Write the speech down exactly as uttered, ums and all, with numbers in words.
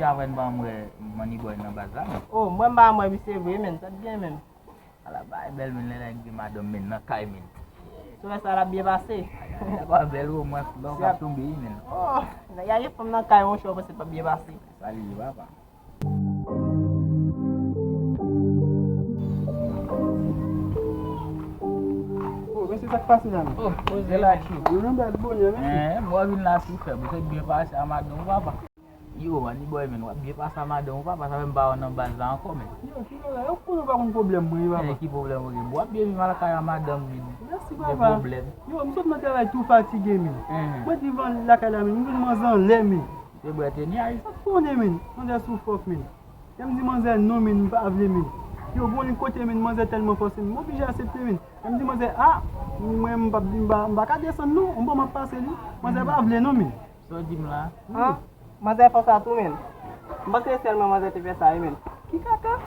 Avè n ban m wè Money Boy nan baz la, men. Oh, mwen m pa wè misye vre, men. Sa t gen, men. Ala bay bèl, men, lè nèg gen madanm, men, nan kay, men. Sou wè sa l ap byen pase. Ala bay bèl, o, mwen, lè w k ap tonbe, men. Oh, nèg a gen fanm nan kay, monchè, w panse l p ap byen pase. Sa li ye, papa. Oh, mesye, sa k pase la, men? Oh, poze la, chou. Nou nan bèl bonè, mesye. Hein, mwen vin la sou fè, pou se byen pase a madanm ou, papa. Yo, Money Boy, men, w ap byen pase a madanm ou, papa, sa fè m pa wè w nan baz la ankò, men. Yo, ki bagay? Ou konnen w pa konn pwoblèm mwen, papa. Eh, ki pwoblèm ou gen? Bon, w ap byen viv lakay a madanm, men. Mèsi, Gen papa. Pwoblèm. Yo, m sot nan travay tou fatige, men. Hein. Mwen devan lakay la, men, m jwenn manzè anlè, men. Se bwè te nyaj. Sa konnen, men, manzè sou fòk, men. Lè m di manzè non, men, m pa vle, men. Yo, bon, li kote, men, manzè tèlman fòse, men, m oblije aksepte, men. Lè m di manzè, a, mwen, m pa, m pa, m pa ka desann, non, m bon, m ap pase, li. Manzè pa vle, non, men. Sa w di m la? Ah, manzè fòs a tou, men. M panse sèlman manzè te fè sa, wi, men. Ki kaka?